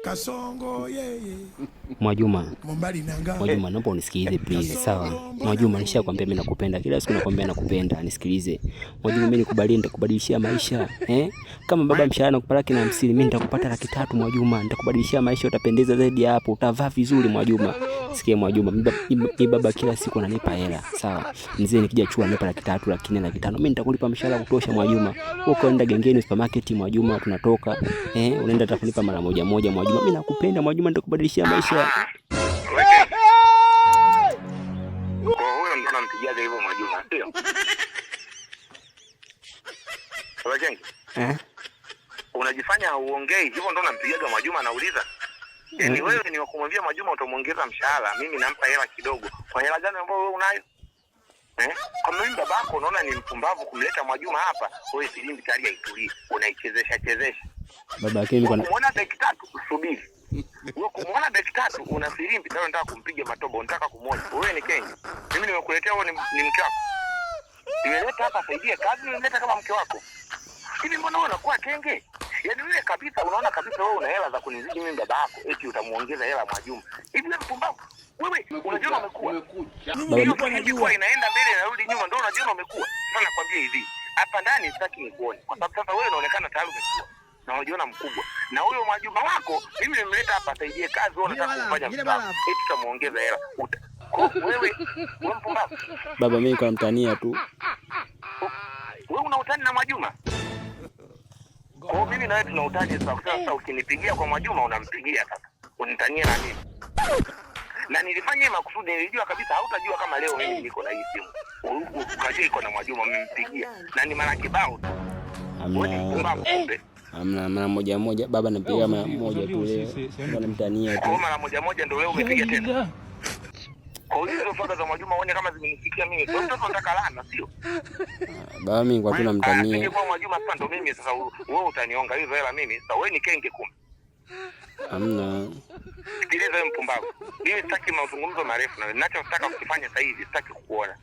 Kasongo yeye Mwajuma, Mombali nanga Mwajuma, naomba unisikilize please, sawa? Mwajuma, nishakwambia mimi nakupenda, kila siku nakwambia nakupenda, nisikilize. Mwajuma, mimi nikubalie, nitakubadilishia maisha eh? Kama baba mshahara nakupa 150,000, mimi nitakupata 300,000 Mwajuma, nitakubadilishia maisha, utapendeza zaidi ya hapo, utavaa vizuri Mwajuma. Sikia Mwajuma, mimi baba kila siku ananipa hela, sawa? Mzee nikija chuo ananipa 300,000, 400,000, 500,000, mimi nitakulipa mshahara wa kutosha Mwajuma. Wewe unaenda gengeni supermarket Mwajuma, tunatoka eh, unaenda atakunipa mara moja moja Mwajuma. Mimi nakupenda Mwajuma, nitakubadilishia maisha. Kwa huyo ndo nampigiaga hivyo Mwajuma, sio? Baba Kenge, Eh? unajifanya hauongei hivyo ndo nampigiaga Mwajuma anauliza. Yaani wewe ni wa kumwambia Mwajuma utamuongeza mshahara, mimi nampa hela kidogo. Kwa hela gani ambayo wewe unayo? Eh? Kama mimi babako unaona ni mpumbavu kumleta Mwajuma hapa, wewe filimbi tayari haitulii, unaichezesha chezesha. Baba yake mimi kwa Kumuona beki tatu subiri. Wewe kumuona beki tatu una filimbi tayari unataka kumpiga matobo, unataka kumuona. Wewe ni Kenge. Mimi nimekuletea wewe ni mke wako. Nimeleta hapa saidie kazi, nimeleta kama mke wako. Hivi mbona wewe unakuwa kenge? Yaani wewe kabisa unaona kabisa wewe una hela za kunizidi mimi baba yako, eti utamuongeza hela Mwajuma. Hivi wewe mpumbavu. Wewe unajiona umekuwa. Baba, Hiyo filimbi kwa inaenda mbele inarudi nyuma ndio unajiona umekuwa. Sasa nakwambia hivi, hapa ndani sitaki nikuone kwa sababu sasa wewe unaonekana tayari umekuwa na unajiona mkubwa. Na huyo Mwajuma wako mimi nimemleta hapa asaidie kazi, wewe unataka kumfanya mstaafu. Eti tutamuongeza hela. Wewe wewe mpumbavu. Baba mimi kwa mtania tu. Wewe una utani na Mwajuma? Kwa hiyo mimi na wewe tuna utani sasa. Sasa ukinipigia kwa Mwajuma unampigia sasa. Unitania na mimi. Na nilifanya makusudi, nilijua kabisa hautajua kama leo mimi niko na hii simu. Ukajua iko na Mwajuma mmempigia. Na ni mara kibao tu. Wewe ni Hamna, mpumbavu kumbe. hamna, mara moja moja baba napiga mara moja tu leo. Bwana mtania Kwa tu. hiyo mara moja moja ndio leo umepiga tena. Kwa hiyo hizo fedha za Mwajuma uone kama zimenifikia mimi. Kwa hiyo mtoto unataka laana, sio? Baba mimi kwa tu Apige namtania. kwa Mwajuma sasa ndo mimi sasa wewe utanionga hizo hela mimi. Sasa wewe ni kenge kumbe. Hamna. Sikiliza wewe mpumbavu. Mimi sitaki mazungumzo marefu na wewe. Ninachotaka kukifanya sasa hivi sitaki kukuona.